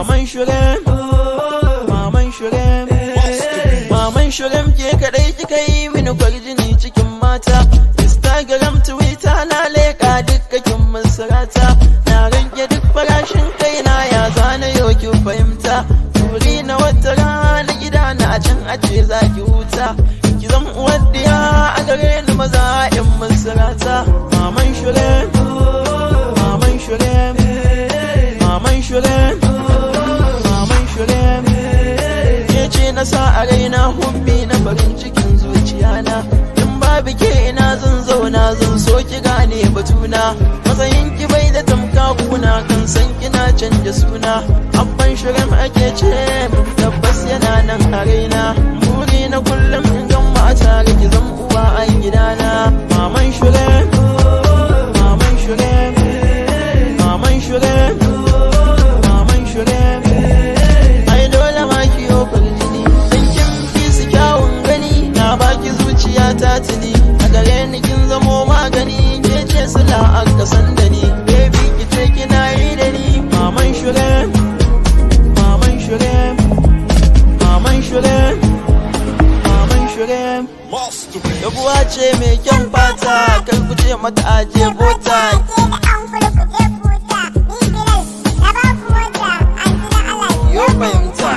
Maman Shirem, Maman Shirem, Maman Shirem, ke kadai kika yi mini kwarjini cikin mata. Instagram, Twitter na leka dukkakin masarata. Na rage duk farashin kaina, ya zana yau ki fahimta. Turi na wata rana gida na can ace za ki huta. Ki zam uwar diya a gare ni, maza in masarata. Maman Shirem, Maman Shirem, Maman Shirem, Maman Shirem. Ke ce na sa a raina, hubbi na farin cikin zuciyana. In babu ke ina zan zauna? Zan so ki gane batuna. Matsayin ki bai da tamka kuna kan san kina canja suna. Abban Shirin ake ce min, tabbas yana nan a raina. Buri na kullum in gan mu a tare, ki zan uwa a gidana. Maman Shirin, Maman Shirin, Maman Shirin, Maman Shirin. Ai dole ma ki yo jini dan kin fi su kyawun gani. Na baki zuciya ta tuni, a gare ni kin zamo magani. Ke ce sila aka san da ni, baby, ki ce kina yi da ni. Maman Shirin, Maman Shirin, Maman Shirin, Maman Shirin. Yabuwa ce mai kyan fata, kar ku ce mata aje bota. Ke da an kula ku je kuta. Ni Bilal na ba ku mota. Anti, dan Allah ki Yo fahimta,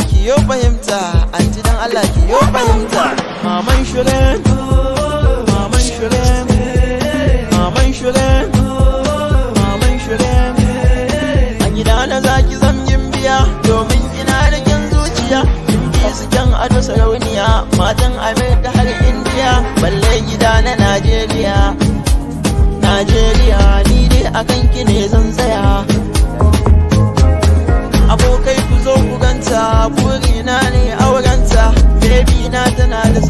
ki yo fahimta, anti, dan Allah ki yo fahimta. Maman Shirin, Maman Shirin, Maman Shirin, Maman Shirin. A gida na zaki zam biya domin kina da kyan zuciya. Kin fi su kyan ado, sarauniya matan Amerika har Indiya, balle gida na Najeriya. Najeriya, ni dai akan ki ne zan tsaya. Abokai, ku zo ku ganta, burina ne aurenta. Baby na tana da